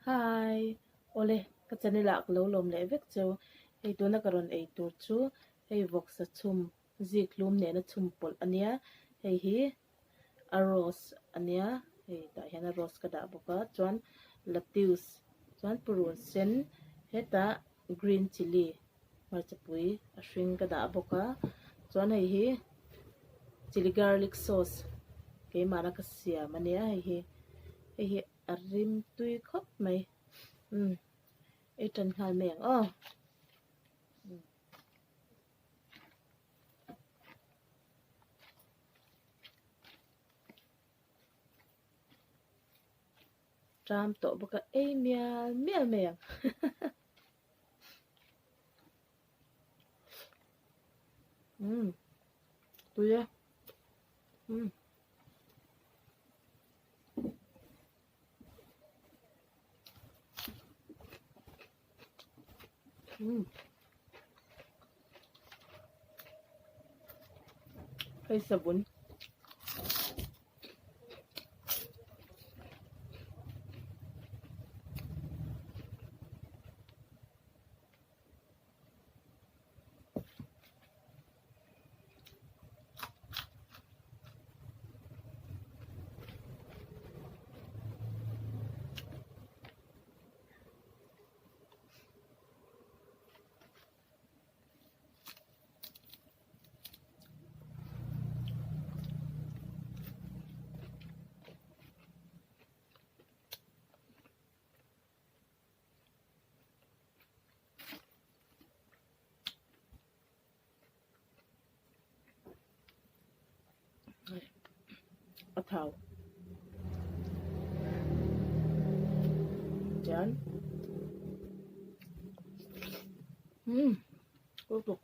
Hi! Awle, ka channel ah ka lo lawm leh vek cheu. Hei tuna ka rawn ei tur chu hei vawksa chhum zik hlum nena chhum pawlh a nia. Hei hi a rose a nia, hei tah hian a rose ka dah bawk a, chuan lettuce chuan purun sen hetah green chilli hmarchapui a hring ka dah bawk a, chuan hei hi chilli garlic sauce keimahna ka siam a nia hei hi hei hi a rim tui khawp mai umm ei tan nghal mai ang aw. Ṭam tawh bawk a ei mial mial mai ang umm tui e umm. Umm. Hei savun. A thau. Chuan umm lutuk.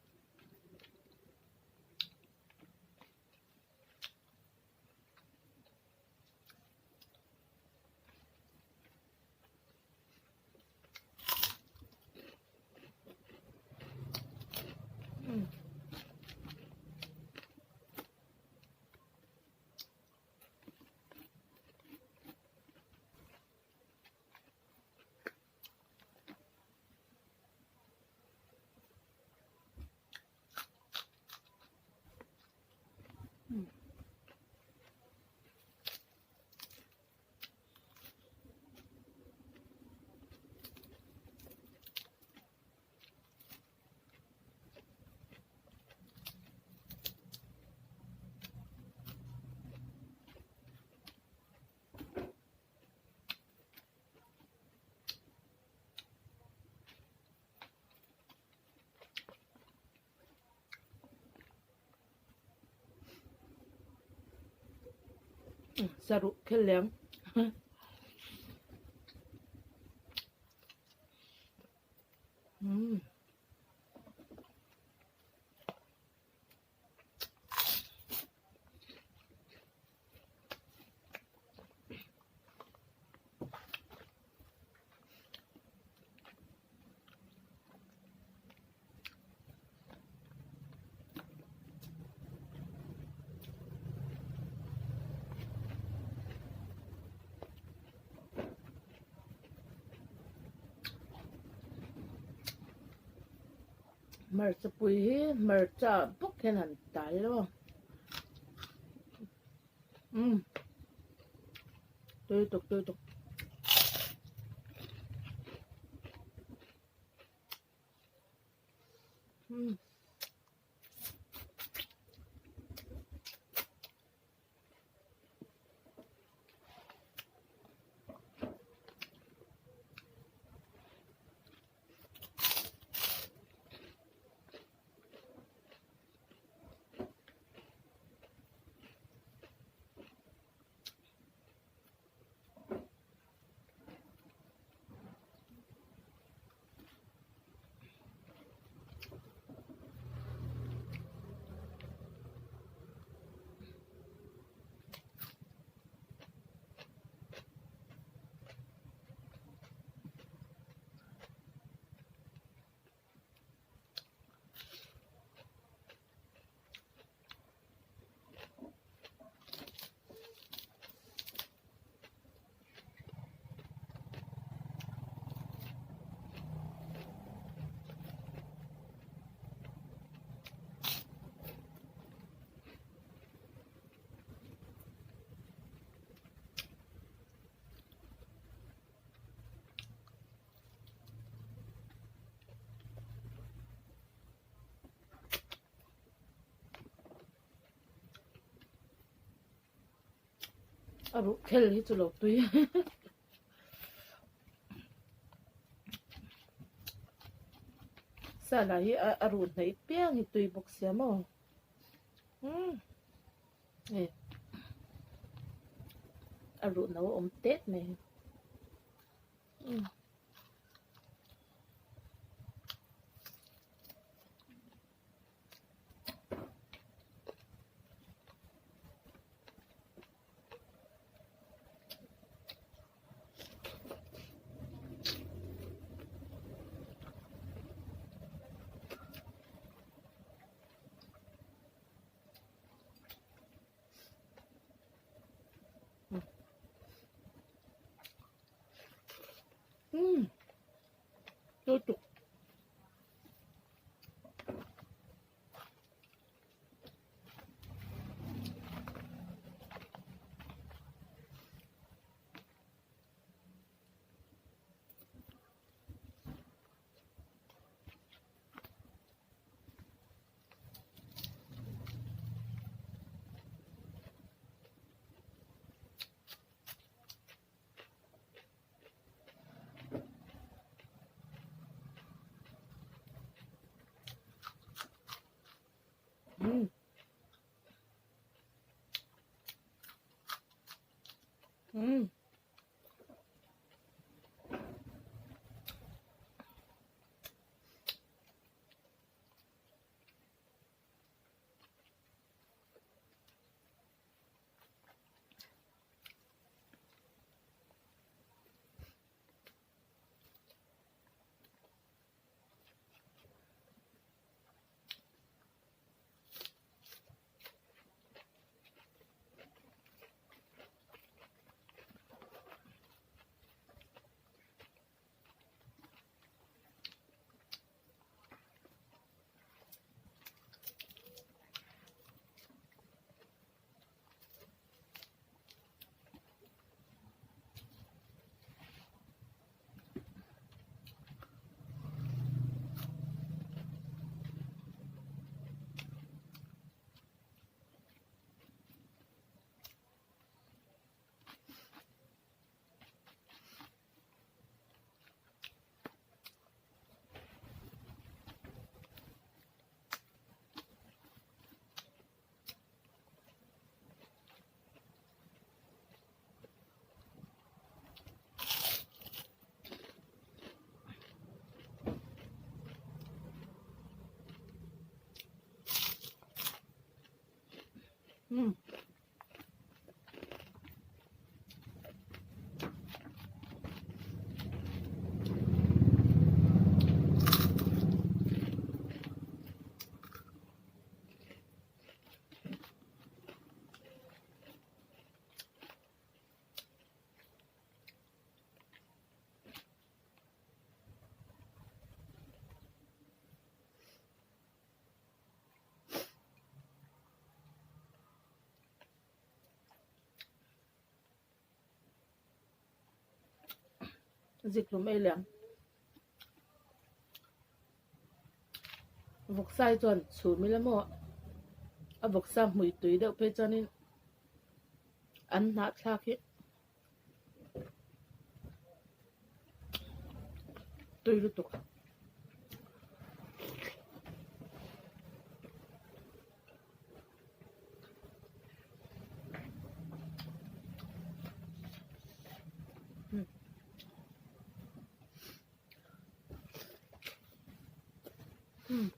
Saruh khel leng. Umm. Hmarcha pui hi hmarcha bawk hian han tai lo a umm tui tuk tui tuk. Umm. A ruh khel hi chu lo tui. Sa lah hi a ruh hnaih piang hi tui bawk sia maw. Umm hei a ruh no a awm tet mai. Umm. Umm lutuk. Umm. Umm. Umm. Zikhlum ei leh ang. Vawksa hi chuan chhum ila maw a vawksa hmui tui deuh phei chuanin an hnah thlak hi tui lutuk. Hmm.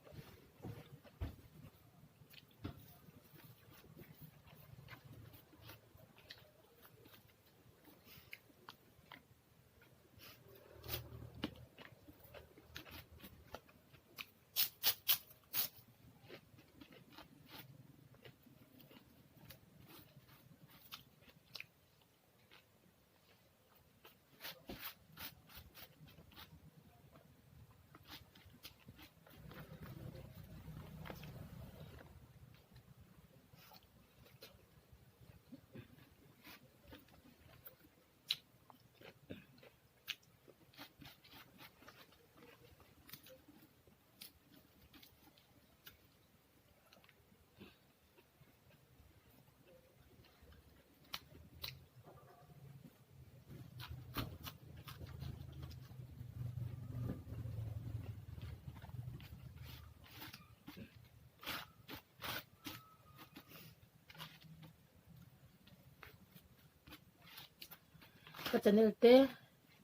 Ka channel te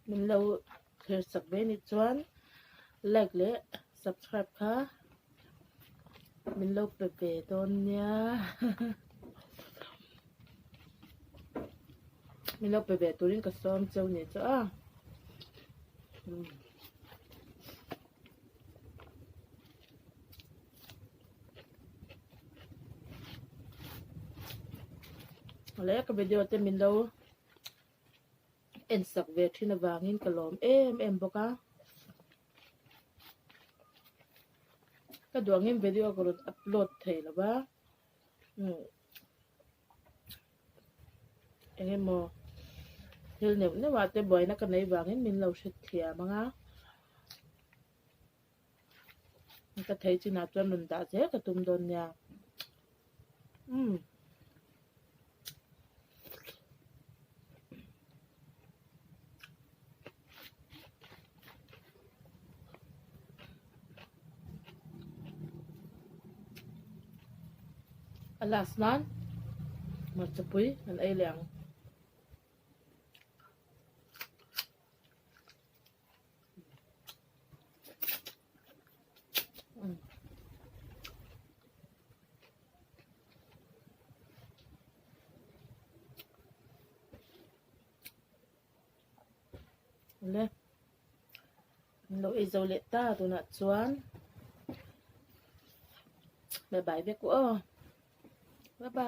min lo thlir chak ve nih chuan like leh subscribe kha min lo pe ve dawn nia. Min lo pe ve turin ka sawm cheu nih chu a. Awle ka video te min lo en sak ve thin avangin ka lawm em em bawk a. Ka duh angin video ka rawn upload thei lo va. Eng emaw thil neuh neuh ah te buaina ka nei vangin min lo hrethiam ang a. Ka thei chinah chuan rawn dah zel ka tum dawn nia. Umm. A last nan hmarchapui kan ei leh ang. Le an lo ei zo leh ta tunah chuan bye bye vek u aw bye bye.